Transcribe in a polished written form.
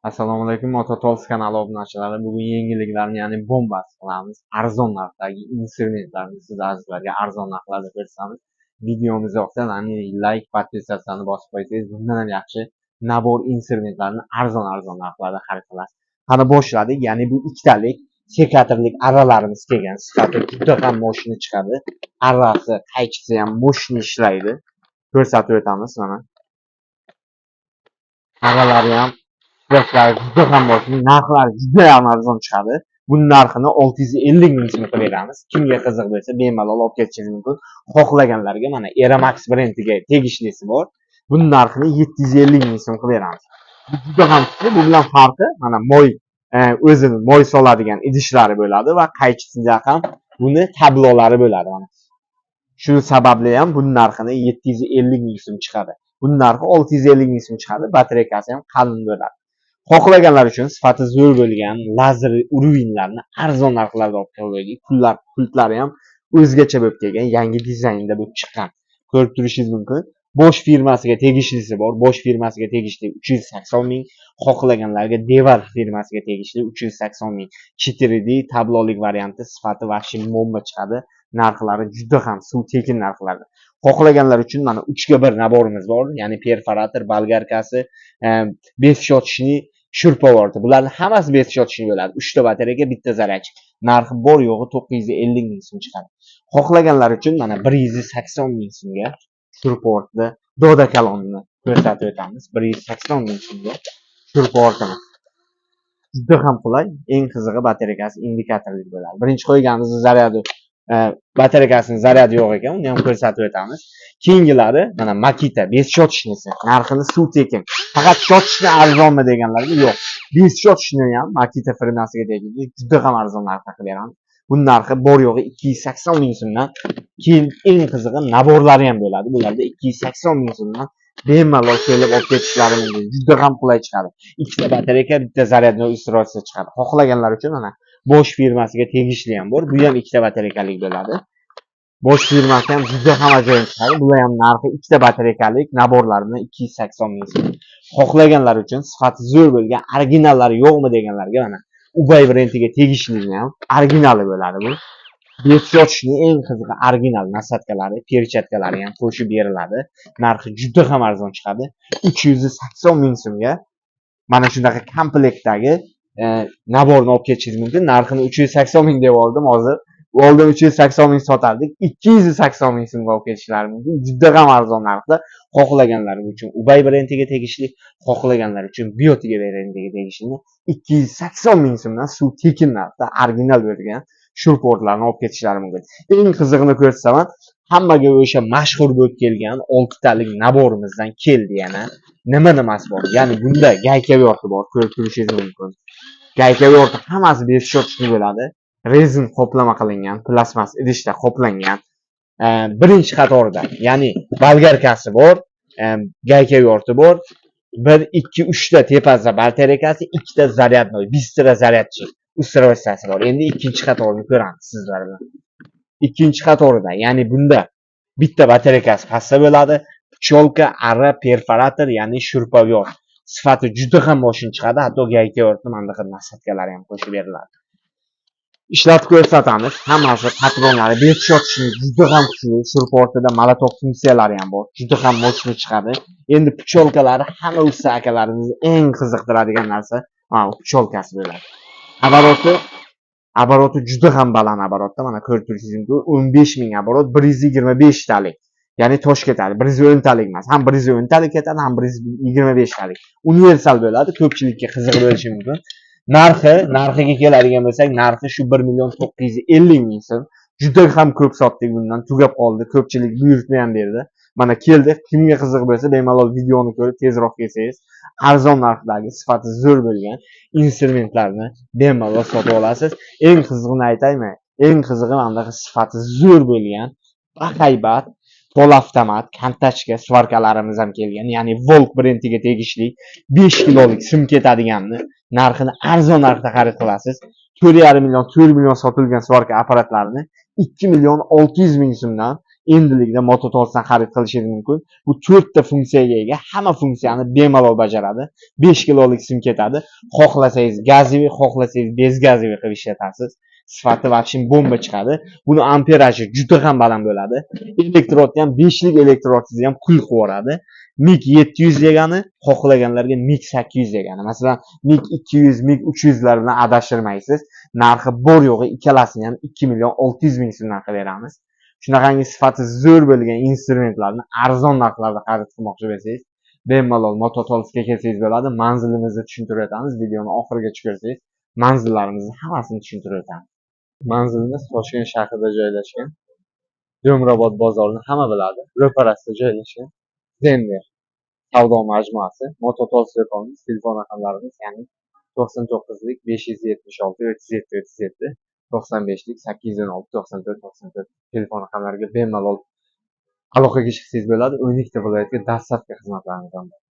Assalomu alaykum, Mototalks kanali obunachilari. Bugun yangiliklarni, ya'ni bombasi qilamiz. Arzon narxdagi instrumentlarni siz azizlarga arzon narxlarda ko'rsatamiz. Videomiz yoqsa, ya'ni layk, подписаться ni bosib qo'ysangiz, bundan ham yaxshi набор instrumentlarni arzon-arzon narxlarda xarid qilasiz. Qani, boshladik. Ya'ni bu ikkitalik sekatorlik arralarimiz kelgan. Sifati juda ham мощный chiqadi. Arrasi, qaychisi ham мощный ishlaydi. Ko'rsatib o'tamiz mana. Arralari ham, sifatlari juda ham мощный, narxlari juda ham arzon chiqadi. Buni narxini 650 ming so'm qilib beramiz. Kimga qiziq bo'lsa, bemalol olib ketishingiz mumkin. Xohlaganlarga mana Eramax brendiga tegishlisi bor. Buni narxini 750 ming so'm qilib beramiz. Bu juda ham kuchli. Bu bilan farqi mana moy, o'zini moy soladigan idishlari bo'ladi va qaychisida ham buni tablolari bo'ladi mana. Shu sababli ham buni narxini 750 ming so'm chiqadi. Buni narxi 650 ming so'm chiqadi. Batareykasi ham qalin bo'ladi. Xohlaganlar uchun sifati zo'r bo'lgan lazer уровень larni arzon narxlarda olib keldik. Pullar, pultlari ham o'zgacha bo'lib kelgan, yangi dizaynda bo'lib chiqqan. Ko'rib turishingiz mumkin. Bosch firmasiga tegishlisi bor. Bosch firmasiga tegishli 380 ming, xohlaganlarga Devar firmasiga tegishli 380 ming. 4D tablolik varianti, sifati вообще bomba chiqadi. Narxlari juda ham suv tekin narxlarda. Xohlaganlar uchun mana 3 ga 1 набор imiz bor, ya'ni perforator, bolgarkasi, бесщёточный шуруповёрт i. Bularning hammasi бесщёточный bo'ladi. 3 ta batareyka, bitta зарядчик. Narxi bor yo'g'i 950 ming so'm chiqadi. Xohlaganlar uchun mana 180 ming so'mga шуруповёрт ni Doda kalonni ko'rsatib o'tamiz. 180 ming so'mga шуруповёрт imiz. Juda ham qulay. Eng qizig'i, batareykasi indikatorli bo'ladi. Birinchi qo'yganimiz zaryadi, batareykasini zaryadi yo'q ekan, uni ham ko'rsatib o'tamiz. Keyingilari mana Makita бесщёточный si. Narxini suv tekin. Faqat щёточный arzonmi deganlarga, yo'q. Бесщёточный ham Makita firmasiga tegishli, juda ham arzon narxda qilib beramiz. Buni narxi bor yo'g'i 280 ming so'mdan. Keyin eng qizig'i, набор lari ham bo'ladi. Bularda 280 ming so'mdan bemalol kelib olib ketishlari mumkin. Juda ham qulay chiqadi. Ikkita batareyka, bitta зарядной устройство chiqadi. Xohlaganlar uchun mana Bosch firmasiga tegishli ham bor. Bu ham ikkita batareykalik bo'ladi. Bosch firmasi ham juda ham ajoyib chiqadi. Bular ham narxi ikkita batareykalik набор lar bilan 280 ming so'm. Xohlaganlar uchun sifati zo'r bo'lgan originallari yo'qmi deganlarga mana Ubay brendiga tegishli ham originali bo'ladi bu. Бесщёточный, eng qizig'i, original насадка lari, перчатка lari ham qo'shib beriladi. Narxi juda ham arzon chiqadi. 380 ming so'mga mana shunaqa komplektdagi набор ni olib ketishingiz mumkin. Narxini 380 ming deb oldim hozir. Oldin 380 ming sotardik. 280 ming so'mga olib ketishlari mumkin. Juda ham arzon narxda. Xohlaganlar uchun Ubay brendiga tegishli, xohlaganlar uchun Biotiga brendiga tegishli 280 ming so'mdan suv tekin narxda original bo'lgan шуруповёрт larni olib ketishlari mumkin. Eng qizig'ini ko'rsataman. Hammaga o'sha mashhur bo'lib kelgan oltitalik набор imizdan keldi yana. Nima nimasi bor? Ya'ni bunda гайковёрт i bor, ko'rib turishingiz mumkin. Гайковёрт i hammasi бесщёточный bo'ladi. Rezin qoplama qilingan, plastmas idishda qoplangan. Birinchi qatorida, ya'ni bolgarkasi bor, гайковёрт i bor. 1, 2, 3 ta tepasida batareykasi, ikkita зарядной, быстро зарядчик устройство si bor. Endi ikkinchi qatorni ko'ramiz sizlar bilan. Ikkinchi qatorida, ya'ni bunda bitta batareykasi pastda bo'ladi. Пчёлка, arra, perforator, ya'ni шуруповёрт. Sifati juda ham мощный chiqadi, hatto гайковёрт ni mana bunaqa насадка lari ham qo'shib beriladi. Ishlatib ko'rsatamiz. Hammasi patronlari бесщёточный, juda ham kuchli. Шуруповёрт ida молоток funksiyalari ham bor. Juda ham мощный chiqadi. Endi пчёлка lari hamma usta akalarimizni eng qiziqtiradigan narsa mana bu пчёлка si bo'ladi. Оборот i juda ham baland оборот da, mana ko'rib turishingiz mumkin. 15 ming оборот, 125 talik. Ya'ni tosh ketadi. 110 talik emas. Ham 110 talik ketadi, ham 125 talik. Universal bo'ladi. Ko'pchilikka qiziq bo'lishi mumkin. Narxiga keladigan bo'lsak, narxi shu 1 million 950 ming so'm. Juda ham ko'p sotdik bundan, tugab qoldi. Ko'pchilik buyurtma ham berdi. Mana keldi. Kimga qiziq bo'lsa, bemalol videoni ko'rib tezroq kelsangiz, arzon narxdagi sifati zo'r bo'lgan instrumentlarni bemalol sotib olasiz. Eng qizig'ini aytaymi? Eng qizig'i, mana bunaqa sifati zo'r bo'lgan, bahaybat полуавтомат, контачка сварка larimiz ham kelgan. Ya'ni Volk brendiga tegishli 5 kilolik sim ketadiganni narxini arzon narxda xarid qilasiz. 4,5 million, 4 million sotilgan сварка apparatlarini 2 million 600 ming so'mdan Endilikda Mototolsdan xarid qilishingiz mumkin. Bu to'rtta funksiyaga ega, hamma funksiyani bemalol bajaradi. 5 kilolik sim ketadi. Xohlasangiz газовый, xohlasangiz безгазовый qilib ishlatasiz. Sifati вообще bomba chiqadi. Buni amperaji juda ham baland bo'ladi. Elektrodni ham, 5lik elektrodingizni ham kul qilib yuboradi. MIG 700 degani xohlaganlarga MIG 800 degani. Masalan, MIG 200, MIG 300 lar bilan adashtirmaysiz. Narxi bor yo'g'i ikkalasini ham 2 million 600 ming so'mdan qilib beramiz. Shunaqangi sifati zo'r bo'lgan instrumentlarni arzon narxlarda xarid qilmoqchi bo'lsangiz, bemalol Mototolsga kelsangiz bo'ladi. Manzilimizni tushuntirib o'tamiz. Videoni oxirigacha ko'rsangiz, manzillarimizni hammasini tushuntirib o'tamiz. Manzilimiz Toshkent shahrida joylashgan. Do'mrobod bozorini hamma biladi. Ro'parasida joylashgan Zenner savdo majmuasi. Mototols do'konimiz, telefon raqamlarimiz, ya'ni 99lik 576 37 37, 95lik 816 94 94 telefon raqamlariga bemalol aloqaga chiqsangiz bo'ladi. 12 ta viloyatga доставка xizmatlarimiz ham bor.